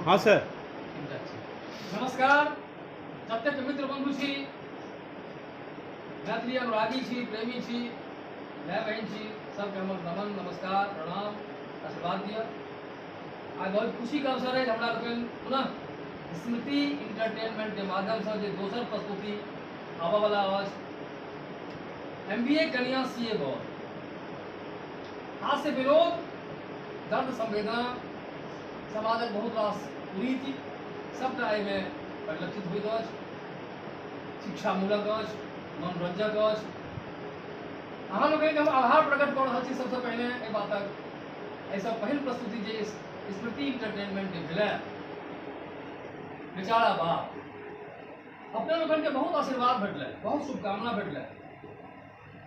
हाँ सर। नमस्कार जतेक मित्र बंधु छी, मैथिली अनुरागी छी, प्रेमी छी, भाई बहन छी, सबके हमर नमन, नमस्कार, प्रणाम, आशीर्वाद दिअ। आइ बहुत खुशी के अवसर है हमरा लोकनि पुनः स्मृति इंटरटेनमेंट के माध्यम से जे दोसर प्रस्तुति आबऽ वाला अछि, एमबीए कन्या सीए बर, हास्य विनोद, दर्द संवेदना, समाजक बहुत रास कुरीति सबटा एहिमे परिलक्षित होइत अछि। शिक्षामूलक अछि, मनोरंजक अछि। अहाँ लोकनिके हम आभार प्रकट कऽ रहल छी सबसँ पहिने एहि बातक। एहिसँ पहिल प्रस्तुति जे स्मृति इंटरटेनमेंट के भेलै, बेचारा बाप, अपने लोकनिके बहुत आशीर्वाद भेटलै, बहुत शुभकामना भेटलै।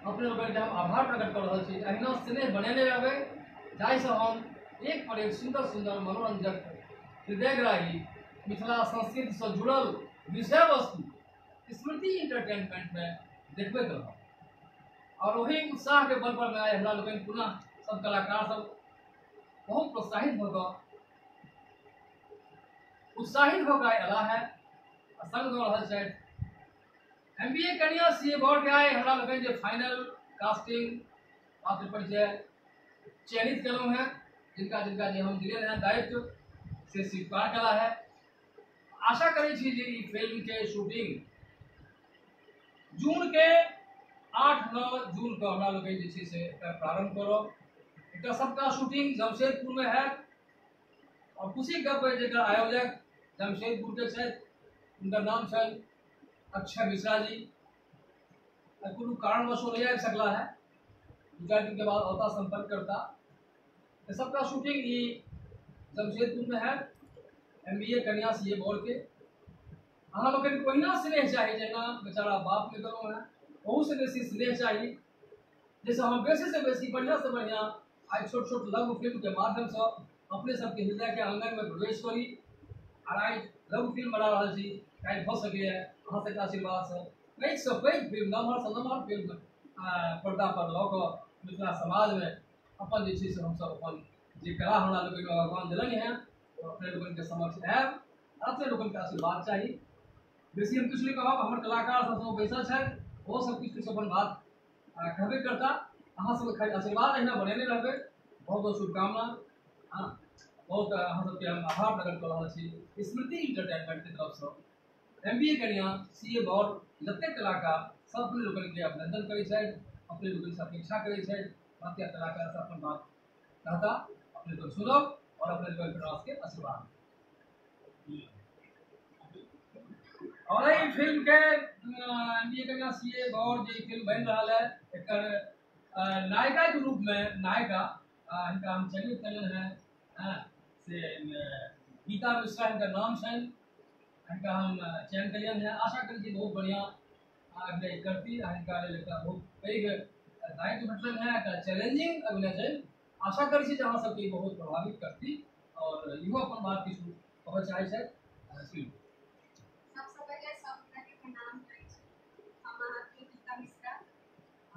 अपने लोकनिके हम आभार प्रकट कऽ रहल छी। अहिना स्नेह बनेने रहबै जाहिसँ हम एक पर एक सुन्दर सुन्दर मनोरंजक हृदयग्राही मिथिला संस्कृतिसँ जुड़ल विषय वस्तु स्मृति इंटरटेनमेंट में देखबैत रहब। और वही उत्साह के बल पर आइ हमरा लोकनि पुनः सब कलाकार सब बहुत प्रोत्साहित भऽ कऽ, उत्साहित भऽ कऽ आइ अयला है आ संग दऽ रहल छथि एमबीए कन्या सीए बोर्ड के आइ हमरा लोकनि जे फाइनल कास्टिंग पात्र परिचय चयनित केलहुँ हैं, जिनका जिनका जे हम दिलियनि हैं दायित्व से स्वीकार कला है। आशा करै छी जे ई फिल्म के शूटिंग जून के 8-9 जून के हमरा लोकनि जे छै से एकर प्रारंभ करब। एकर सबटा शूटिंग जमशेदपुर में हैत और खुशी गप है जेकर आयोजक जमशेदपुर के छथि, हुनकर नाम छनि अक्षय मिश्रा जी। कोनो कारणवश ओ नहीं आबि सकला है, 2-4 दिन के बाद औता संपर्क करता। तो सबटा शूटिंग ई जमशेदपुर में है एमबीए कन्या सीए बोर्ड के। अहाँ लोकनि ओहिना स्नेह चाही जेना बेचारा बाप के देलहुँ हेँ, ओहूसँ बेसी स्नेह चाही जाहिसँ हम बेसीसँ बेसी बढ़िआँसँ बढ़िआँ आइ छोट छोट लघु फिल्मके माध्यमसँ अपने सबके हृदयके आंगनमे प्रवेश करी। और आइ लघु फिल्म बना रहल छी, काल्हि भऽ सकैए अहाँ सबके आशीर्वादसँ पैघसँ पैघ फिल्म, नमहरसँ नमहर फिल्म पर्दा पर लऽ कऽ मिथिला समाजमे अपन जे छै से हमसब अपन जे कला हमरा लोकनिके भगवान देलनि हेँ ओ अपने लोकनिके समक्ष आयब। अपने लोकनिके आशीर्वाद चाही। बेसी हम किछु नहि कहब, हमर कलाकार सब सब बैसल छथि, ओहो सब किछु किछु अपन बात कहबे करता। अहाँ सबके खाली आशीर्वाद अहिना बनेने रहबै। बहुत बहुत शुभकामना। हाँ, बहुत अहाँ सबके हम आभार प्रकट कऽ रहल छी स्मृति इंटरटेनमेंट के तरफसँ। एमबीए कन्या सीए बोर्ड जतेक कलाकार सब अपने लोकनिके अभिनंदन करै छथि, अपने लोकनिसँ अपेक्षा करै छथि बाकी कलाकार सब अपन बात कहता, अपने लोकनि सुनब और अपने लोकनि के आशीर्वाद। और एहि फिल्म के एमबीए कन्या सीए बोर्ड जे फिल्म बनि रहल है एकर नायिका के रूप में नायिका हिनका हम चयनित कयलनि हैं, से गीता मिश्रा हिनकर नाम छनि, हिनका हम चयन कयलियनि हैं। आशा करै छी बहुत बढ़िआँ अभिनय करती आ हिनका लेल एकटा बहुत पैघ दायित्व भेटलनि हैं, एकटा चैलेंजिंग अभिनय छनि। आशा करै छी जे अहाँ सबके ई बहुत प्रभावित करती और इहो अपन बात किछु कहऽ चाहै छथि। सबसँ पहिले सब गोटाके प्रणाम करै छी। हम अहाँके गीता मिश्रा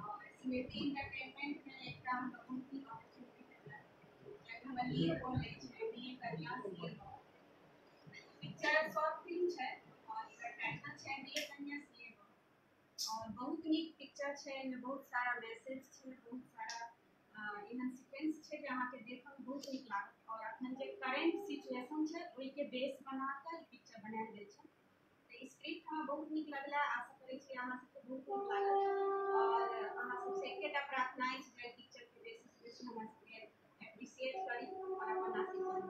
और स्मृति इंटरटेनमेंट में एकटा हमरा बहुत नीक अपॉर्चुनिटी भेटल जाहिमे हमरा लीड रोल अछि एमबीए कन्या सीए बोर्ड। पिक्चर शॉर्ट फिल्म छै और एकर टाइटल छै एमबीए कन्या सीए बोर्ड और बहुत नीक पिक्चर छै। एहिमे बहुत सारा मैसेज छै, बहुत सारा एहन सीक्वेंस छै जे अहाँके देखऽमे बहुत नीक लागत और अखन जे करेंट सिचुएशन छै ओहिके बेस बना कऽ ई पिक्चर बनायल गेल छै। तऽ स्क्रिप्ट हमरा बहुत नीक लगलै, आशा करै छी अहाँ सबके बहुत नीक लागत और अहाँ सबसँ एकेटा प्रार्थना अछि जे पिक्चरके बेसिस बेसी हमरा सबके एप्रिसिएट करी और अपन आशीर्वाद।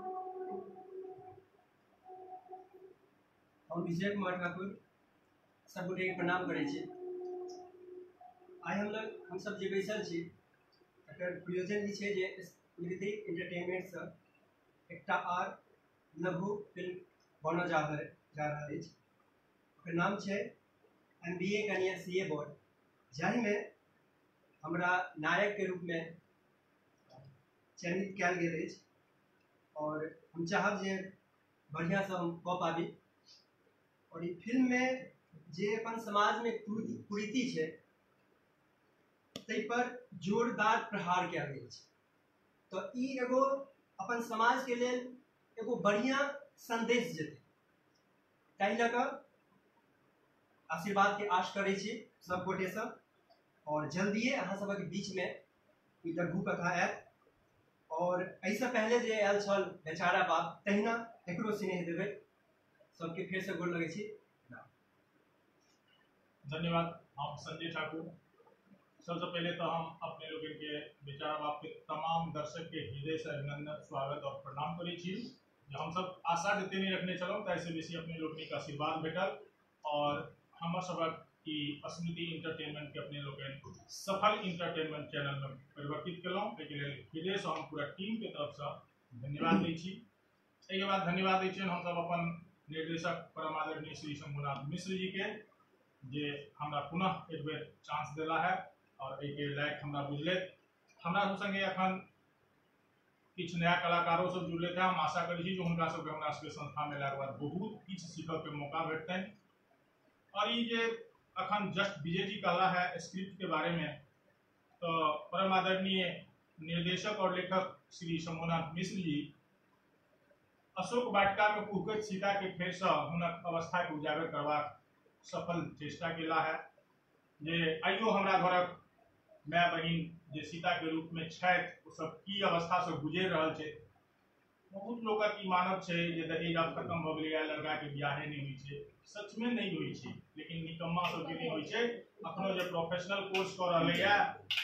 हम विजय कुमार ठाकुर सब गोटेके प्रणाम करै छी। आइ हमसब जे बैसल छी तकर प्रयोजन ई छै जे स्मृति इंटरटेनमेंटसँ एकटा आर लघु फिल्म बनऽ जा रहल अछि। ओकर नाम छै एमबीए कन्या सीए बोर्ड, जाहिमे हमरा नायकके रूपमे चयनित कयल गेल अछि और हम चाहब जे बढ़िआँसँ हम कऽ पाबी। और ई फिल्ममे जे अपन समाजमे कुरीति छै ताहि पर जोरदार प्रहार कयल गेल छै, तऽ ई एगो अपन समाजके लेल एगो बढ़िआँ संदेश जेतै। ताहि लऽ कऽ आशीर्वादके आश करै छी सब गोटेसँ और जल्दिए अहाँ सबक बीचमे ई लघु कथा आयत। और एहिसँ पहले जे आयल छल बेचारा बाप, तहिना एकरो स्नेह देबै। सबके फेरसँ गोर लगै छी। धन्यवाद। हम संजय ठाकुर। सबसे पहले तो हम अपने लोगन के बेचारा बाप के तमाम दर्शक के हृदय से अभिनंदन, स्वागत और प्रणाम करै छी। हम सब आशा जते नहीं रखने छलहुँ ताहिसँ बेसी अपने लोकनिक आशीर्वाद भेटल और हमर सबक ई स्मृति इंटरटेनमेंट के अपने लोकनि सफल इंटरटेनमेंट चैनल में परिवर्तित केलहुँ। एहिके लेल हृदय से हम पूरा टीम के तरफ से धन्यवाद दै छी। एहिके बाद धन्यवाद दै छियनि हमसब अपन निर्देशक परम आदरणीय श्री शंभुनाथ मिश्र जी के, जे हमरा पुनः एक बेर चांस देला है और एहिके लायक हमरा बुझलथि। हमरा सब संगे अखन किछु नया कलाकारो सब जुड़लथि हैं। हम आशा करै छी जे हुनका सबके हमरा सबके संस्था में अयलाके बाद बहुत किछु सीखऽके मौका भेटतनि। और ई जे अखन जस्ट विजय जी कहला है स्क्रिप्ट के बारे में, तो परम आदरणीय निर्देशक और लेखक श्री शंभुनाथ मिश्र जी अशोक वाटिका में कुहकैत सीता के फेरसँ हुनक अवस्था के उजागर करबाक सफल चेष्टा केला है। जे आइयो हमरा घरक my बहिन जे सीता के रूप में छथि ओ सब की अवस्था से गुजरि रहल छै। बहुत लोकक ई मानब छै जे दहेज आब खत्म भऽ गेलैए, लड़का के बियाहे नहि होइ छै। सचमे नहि होइ छै, लेकिन निकम्मा सबके नहि होइ छै। अखनो जे प्रोफेशनल कोर्स कऽ रहलैए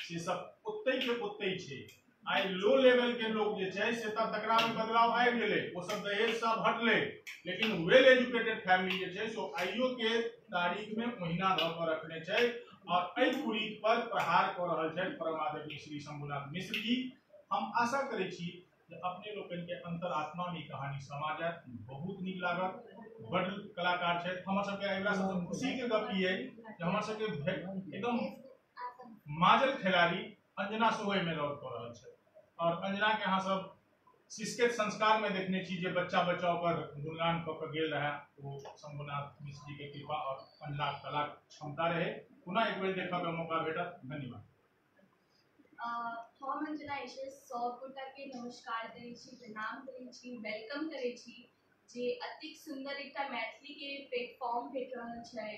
से सब ओतै के ओतै छै। आइ लो लेवल के लोग जे छै से तब तकरा में बदलाव आबि गेलै, ओ सब दहेज सब हटलै, लेकिन वेल एजुकेटेड फैमिली जे छै सो आइयो के तारीख में ओहिना धऽ कऽ रखने छै और एहि कुरीति पर प्रहार कऽ रहल छथि परम आदरणीय श्री शंभुनाथ मिश्र जी। हम आशा करै छी जे अपने लोकनि के अंतरात्मा में ई कहानी समा जायत, बहुत नीक लागत। बड़ कलाकार छथि। हमर सबके अगिला सबसँ खुशी के गप ई अइ जे हमर सबके एकदम माजल खिलाड़ी अंजना सेहो एहिमे रोल कऽ रहल छथि। और अंजना के अहाँ सब सिसकेत संस्कार में देखने छी जे बच्चा बचाव पर गुणगान कऽ के गेल रहए, ओ शंभुनाथ मिश्र जी के कृपा और अंजना कला क्षमता रहे। पुनः एक बेर देखऽ के मौका भेटत। धन्यवाद। हम अंजना ईश्वर सब गोटा के नमस्कार करै छी, प्रणाम करै छी, welcome करै छी जे अतिक सुंदर एकटा मैथिली के प्लेटफॉर्म भेट रहल छै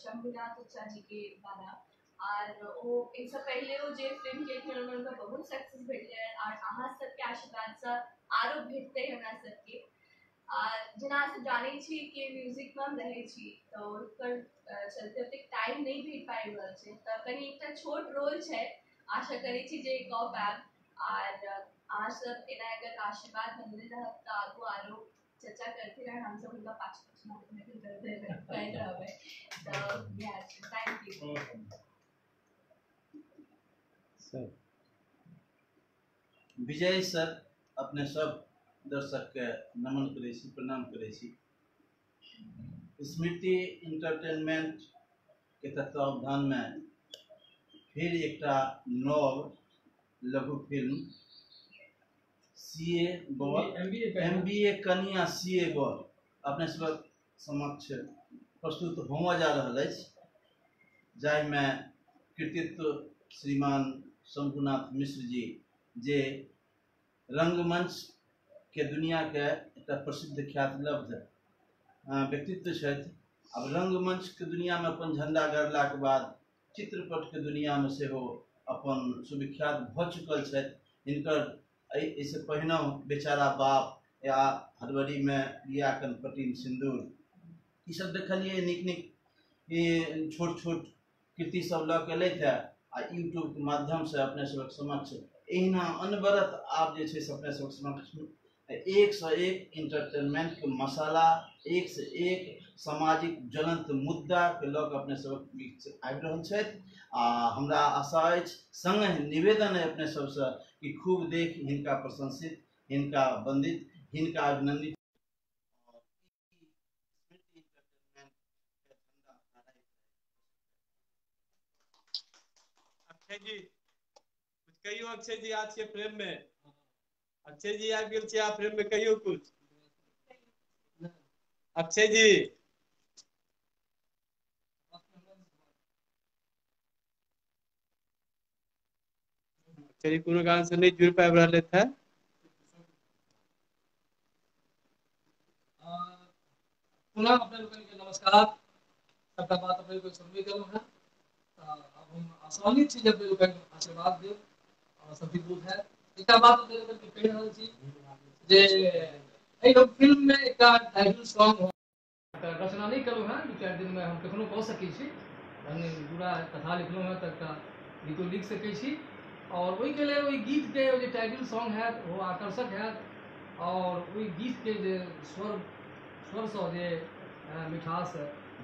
शंभुनाथ चचा जी के द्वारा। और ओ एहिसँ पहिले ओ जे फिल्म केलखिन ओहिमे हुनका बहुत सक्सेस भेटलै और अहाँ सबके आशीर्वादसँ आरो भेटतै हमरा सबके। आ जेना अहाँ सब जानै छी कि म्यूजिकमे हम रहै छी तऽ ओकर चलते ओतेक टाइम नहि भेट पाबि रहल छै, तऽ कनि एकटा छोट रोल छै, आशा करै छी जे कऽ पायब। आर अहाँ सब एना अगर आशीर्वाद बनले रहब तऽ आगू आरो चर्चा करते रहब, हमसब हुनका पाछू पाछू करैत रहबै। तऽ इएह छै। Thank you. Sir Vijay sir, अपने सब दर्शक के नमन करै छी, प्रणाम करै छी। स्मृति इंटरटेनमेंट के तत्वावधान में फिर एकटा नव लघु फिल्म सीए बर एमबीए कनिया सीए बर अपने सबक समक्ष प्रस्तुत होमय जा रहल अछि, जाहिमे कृतित्व श्रीमान शंभुनाथ मिश्र जी जे रंगमंच के दुनिया के एकटा प्रसिद्ध ख्यातिलब्ध व्यक्तित्व छथि। आब रंगमंच के दुनिया में अपन झंडा गड़लाके बाद चित्रपट के दुनिया में सेहो अपन सुविख्यात भऽ चुकल छथि। हिनकर एहिसँ पहिनहुँ बेचारा बाप या हड़बड़ी में बिया कनपटीम सिन्दूर ई सब देखलियै, नीक नीक छोट छोट कृति सब लऽ के एलथि है आ यूट्यूब के माध्यम से अपने सबक समक्ष एहिना अनवरत आब जे छै से अपने सबक समक्ष एक से एक इंटरटेनमेंट के मसाला, एक से एक सामाजिक ज्वलंत मुद्दा के लऽ के अपने सबक बीच आबि रहल छथि। आ हमरा आशा अछि, संगहि निवेदन है अपने सबसँ कि खूब देख हिनका प्रशंसित, हिनका वंदित, हिनका अभिनंदित। अक्षय जी कुछ कहियो। अक्षय जी आज के फ्रेम में, अक्षय जी आबि गेल छी आप फ्रेम में, कहियो कुछ अक्षय जी। अक्षय जी कोनो कारण से नहीं जुड़ पाबि रहल है। पुनः अपने लोकनि के नमस्कार। सबटा बात अपने लोकनि सुनबे केलहुँ हेँ। आब हम आशान्वित छी जे अपने लोकनि आशीर्वाद देब और सब बोध है। एकटा बात अपने लोकनि के कहि रहल छी जे एहि फिल्म में एकटा टाइटल सॉन्ग रचना नहीं केलहुँ हेँ, 2-4 दिन में हम कखनो कऽ सकै छी। पूरा कथा लिखलहुँ हेँ तऽ एकटा गीतो लिख सकै छी और ओहिके लेल ओहि गीतके जे टाइटल सॉन्ग हैत ओ आकर्षक हैत और ओहि गीतके जे स्वरसँ जे मिठास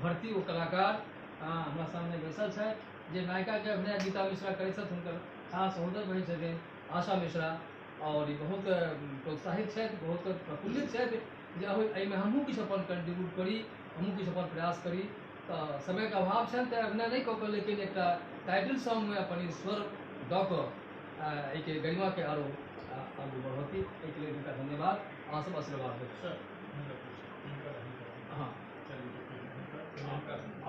भरती ओ कलाकार हमरा सामने बैसल छथि। जे नायिकाके अभिनय गीता मिश्रा करै छथि, हुनकर खास सहोदर बहिन छथिन आशा मिश्रा और ई बहुत प्रोत्साहित छथि, बहुत प्रफुल्लित छथि जे एहिमे हमहूँ किछु अपन कंट्रीब्यूट करी, हमहूँ किछु अपन प्रयास करी। तऽ समयके अभाव छनि तऽ अभिनय नहि कऽ कऽ, लेकिन एकटा टाइटल सॉन्गमे अपन ई स्वर दऽ कऽ एहिके गरिमाके आरो आगू बढ़ौती। एहिके लेल हुनका धन्यवाद। अहाँ सब आशीर्वाद देब। हाँ,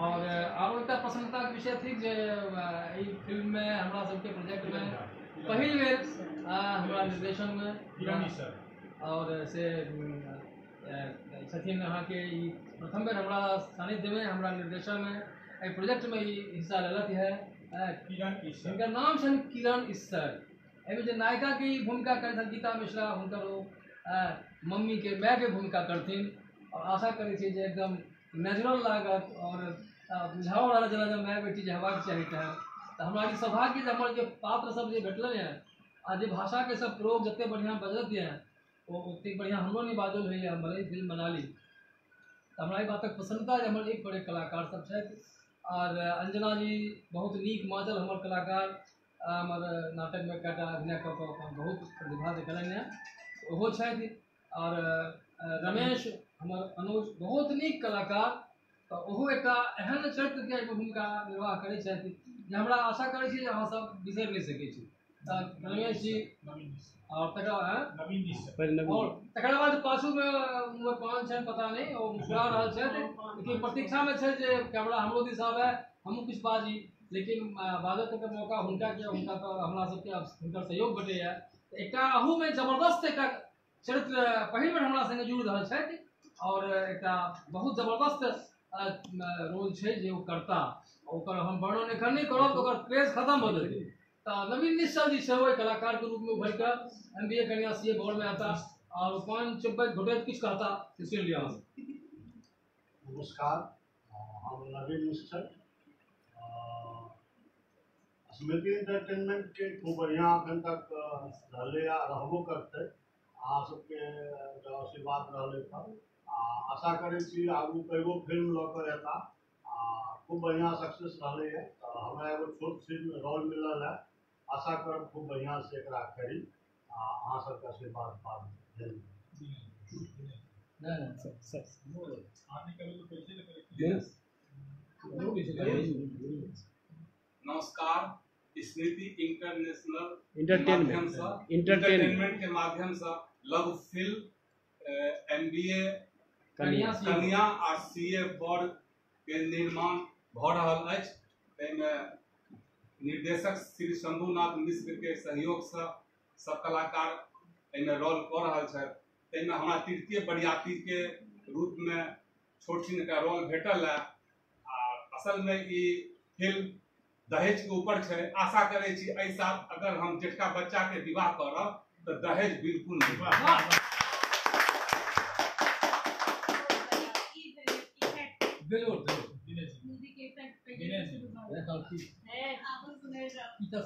और आरो एकटा प्रसन्नताके विषय थिक जे एहि फिल्ममे हमरा सबके प्रोजेक्टमे पहिल बेर हमरा निर्देशनमे और से छथिन अहाँके ई प्रथम बेर हमरा सानिध्यमे हमरा निर्देशनमे एहि प्रोजेक्टमे ई हिस्सा लेलथि है। हिनकर नाम छनि किरण ईश्वर। एहिमे जे नायिकाके ई भूमिका करै छथि गीता मिश्रा, हुनकर ओ मम्मीके मायके भूमिका करथिन और आशा करै छी जे एकदम नेचुरल लागत और बुझाओ रहल जेना जे माय बेटी जे हेबाक चाही। तऽ हमरा ई सौभाग्य जे हमर जे पात्र सब जे भेटलनि हँ आ जे भाषाके सब प्रयोग जतेक बढ़िआँ बजलथि हँ ओ ओतेक बढ़िआँ हमरो नहि बाजल होइए, हम भले फिल्म बना ली। तऽ हमरा एहि बातक प्रसन्नता जे हमर एक पर एक कलाकार सब छथि और अंजना जी बहुत नीक माजल हमर कलाकार, हमर नाटकमे कएटा अभिनय कऽ कऽ अपन बहुत प्रतिभा देखेलनि हँ, ओहो छथि। और रमेश हमर अनुज बहुत नीक कलाकार, तऽ ओहो एकटा एहन चरित्रके एहिमे भूमिका निर्वाह करै छथि जे हमरा आशा करै छी जे अहाँसब बिसरि नहि सकै छी। तऽ रमेश जी और तकर और तकर बाद पाछूमे पान छनि, पता नहि ओ मुस्कुरा रहल छथि, लेकिन प्रतीक्षामे छै जे कैमरा हमरो दिस आबै, हमहूँ किछु बाजी, लेकिन बाजऽके मौका हुनका के हुनका तऽ हमरा सबके हुनकर सहयोग भेटैए। एकटा अहूमे जबरदस्त एकटा चरित्र पहिल बेर हमरा सङ्गे जुड़ि रहल छथि और एकटा बहुत जबरदस्त रोल छै जे ओ करता, ओकर हम वर्णन एखन नहि करब तऽ ओकर क्रेज खतम भऽ जेतै। तऽ नवीन निश्चल जी सेहो एक कलाकारके रूपमे उभरि कऽ MBA कन्या CA बोर्डमे आता और पान चुपैत घुटैत किछु कहता से सुनि लिअ। नमस्कार, हम नवीन निश्चल। स्मृति एंटरटेनमेंट के खूब बढ़िआँ एखन तक रहलै आ रहबो करतै। अहाँ सबके आशीर्वाद रहलै तऽ आ आशा करै छी आगू कएगो फिल्म लऽ कऽ एता आ खूब बढ़िआँ सक्सेस रहलैए। तऽ हमरा एगो छोट छिन रोल मिलल है, आशा करब खूब बढ़िआँ से एकरा करी आ अहाँ सबके आशीर्वाद पाबी। नमस्कार। स्मृति इंटरनेशनल इंटरटेनमेंट के माध्यम से लघु फिल्म MBA कन्या आ CA board के निर्माण भऽ रहल अछि। ताहिमे निर्देशक श्री शंभुनाथ मिश्र के सहयोग से सब कलाकार एहिमे रोल कऽ रहल छथि। ताहिमे हमरा तृतीय बरियाती के रूप में छोट छिन एकटा रोल भेटल है आ असल में ई फिल्म दहेज के ऊपर छै। आशा करै छी एहि साल अगर हम जेठका बच्चा के विवाह करब तऽ दहेज बिल्कुल नहीं।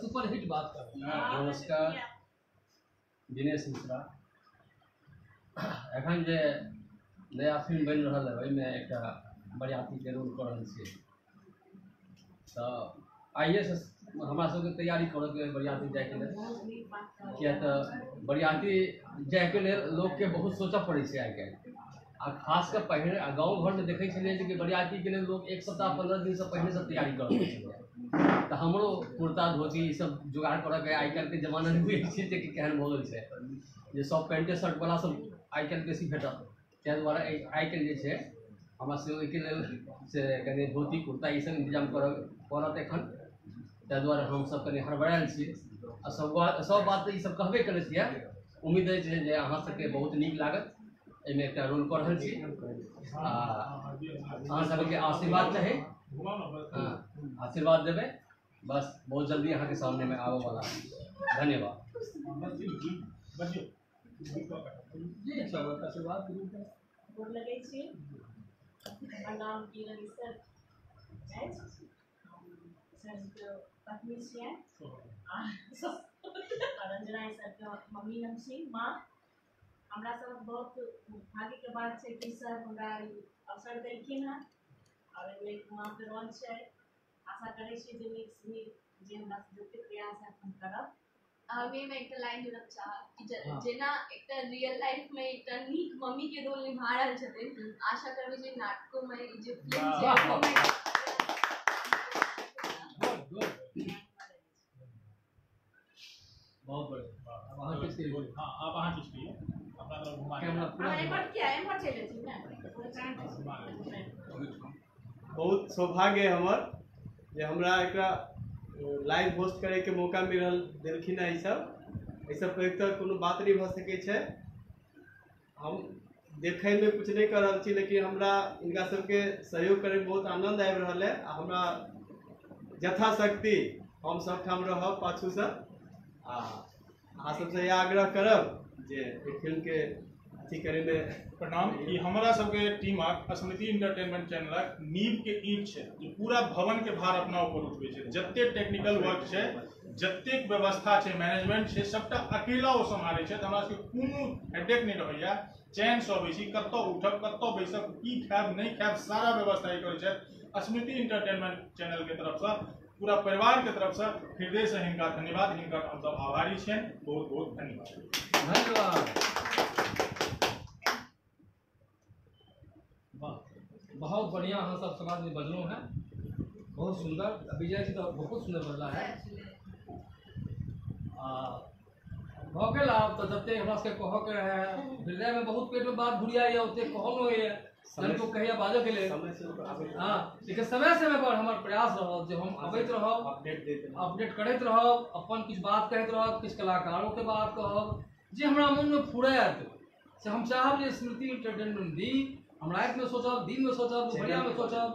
सुपर हिट बात कर। नमस्कार, दिनेश मिश्रा। एखन जे नया फिल्म बनि रहल है ओहिमे एकटा बरियातीके रोल कऽ रहल छियै। तऽ आइएसँ हमरा सबके तैयारी करऽके बरियाती जाइके लेल, किया तऽ बरियाती जाइके लेल लोकके बहुत सोचऽ पड़ै छै आइ काल्हि। आ खास कऽ पहिने गाँव घरमे देखै छलियै जे कि बरियातीके लेल लोक 1 सप्ताह 15 दिनसँ पहिनेसँ तैयारी करऽ पड़ै छलै। तऽ हमरो कुर्ता धोती ईसब जोगाड़ करऽके आइ काल्हिके जमाना नहि बुझै छियै जे कि केहन भऽ गेल छै जे सब पेंटे शर्टवला सब आइ काल्हि बेसी भेटत। ताहि दुआरे आइ काल्हि जे छै हमरा सेहो ओहिके लेल से कनि धोती कुर्ता ईसब इन्तजाम करऽ पड़त एखन। ताहि दुआरे हमसब कनि हड़बड़ायल छी आ सब बात ईसब कहबे करै छियै। उम्मीद अछि जे अहाँ सबके बहुत नीक लागत। एहिमे एकटा रोल कऽ रहल छी। आ अहाँ सबके आशीर्वाद चाही, आशीर्वाद देबै, बस बहुत जल्दी अहाँके सामनेमे आबऽ वाला। धन्यवाद जी। आशीर्वाद गोर लगै छी। हमर नाम किरण सर अछि, सर जीके पत्नी छियै आ रंजना सरके मम्मी हम छी, माँ। हमरा सबक बहुत भाग्यके बात छै कि सर हमरा अवसर देलखिन हँ और एहिमे एक माँके रोल छै। आशा करै छी जे नीकसँ नीक जे हमरा जतेक प्रयास हैत हम करब। हम एहिमे एकटा लाइन जोड़ब चाहब कि जेना एकटा रियल लाइफ में एकटा नीक मम्मी के रोल निभा रहल छथिन, आशा करबै जे नाटको में ई जे फिल्म छै ओहोमे बहुत बढ़िया। अब अहाँ किछु कहियौ। हाँ, आब अहाँ किछु कहियौ। अपना तरफ घुमा कैमरा पूरा अहाँ एम्हर किया एम्हर चलि एथिन ने। बहुत सौभाग्य है हमर जे हमरा एकरा लाइव होस्ट करैके मौका मिलल देलखिन हँ। ईसब पैघ तऽ कोनो बात नहि भऽ सकै छै। हम देखैमे कुछ नहि कऽ रहल छी, लेकिन हमरा हिनका सबके सहयोग करैमे बहुत आनन्द आबि रहल है। आ हमरा यथाशक्ति हम सबठाम रहब पाछूसँ आ अहाँ सबसँ इएह आग्रह करब जे एहि फिल्मके अथी करैमे। प्रणाम। ई हमरा सबके टीमक स्मृति इंटरटेनमेंट चैनलक नींव के ईंट छै जे पूरा भवन के भार अपना ऊपर उठबै छै। जते टेक्निकल वर्क छै, जतेक व्यवस्था छै, मैनेजमेंट छै, सबटा अकेला ओ सम्हारै छै। तऽ हमरा सबके कोनो हेडेक नहि रहैया, चैन से अबै छी, कतऽ उठब कतऽ बैसब, की खायब नहि खायब, सारा व्यवस्था ई करै छथि। स्मृति इंटरटेनमेंट चैनल के तरफसँ, पूरा परिवार के तरफसँ हृदय से हिनका धन्यवाद, हिनकर हमसब आभारी छियनि। बहुत बहुत धन्यवाद। धन्यवाद। वाह, बहुत बढ़िया अहाँ सब समाज में बजलहुँ हैं, बहुत सुंदर। विजय जी तो बहुत सुंदर बजला है। आ भऽ गेल। आब तऽ जतेक हमरा सबके कहऽके रहै, हृदयमे बहुत पेटमे बात घुरियाइए, ओतेक कहल नहि होइए, जनको कहिया बाजऽके लेल। हाँ, लेकिन समय समय पर हमर प्रयास रहत जे हम अबैत रहब, अपडेट करैत रहब, अपन किछु बात कहैत रहब, किछु कलाकारोके बात कहब जे हमरा मोनमे फुरायत से हम चाहब जे स्मृति इंटरटेनमेंट दी। हम रातिमे सोचब, दिनमे सोचब, दुपहरियामे सोचब,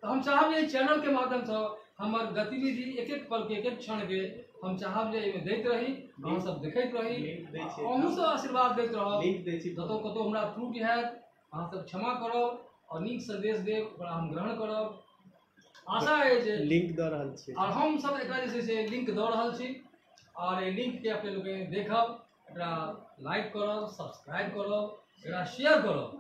तऽ हम चाहब जे चैनलके माध्यमसँ हमर गतिविधि एक एक पलके एक एक क्षणके हम चाहब जे एहिमे दैत रही, अहाँ सब देखैत रही, अहूँ सब आशीर्वाद दैत रहब। कतहु कतहु हमरा त्रुटि हैत अहाँ सब क्षमा करब और नीक संदेश देब, ओकरा हम ग्रहण करब। आशा अइ जे लिंक दऽ रहल छी और हम सब एकरा जे छै से लिंक दऽ रहल छी और एहि लिंकके अपने लोकनि देखब, एकरा लाइक करब, सब्सक्राइब करब, एकरा शेयर करब।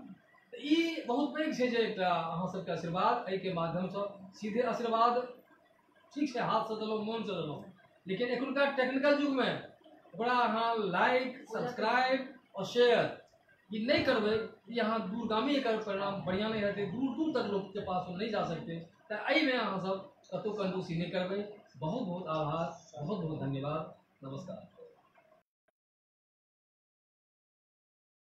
तऽ ई बहुत पैघ छै जे एकटा अहाँ सबके आशीर्वाद एहिके माध्यमसँ सीधे आशीर्वाद ठीक छै, हाथसँ देलहुँ, मोनसँ देलहुँ, लेकिन एखुनका टेक्निकल युगमे ओकरा अहाँ लाइक, सब्सक्राइब और शेयर ई नहि करबै, ई अहाँ दूरगामी एकर परिणाम बढ़िआँ नहि हेतै, दूर दूर तक लोकके पास नहि जा सकतै। तऽ एहिमे अहाँ सब कतहु कंजूसी नहि करबै। बहुत बहुत आभार, बहुत बहुत धन्यवाद, नमस्कार।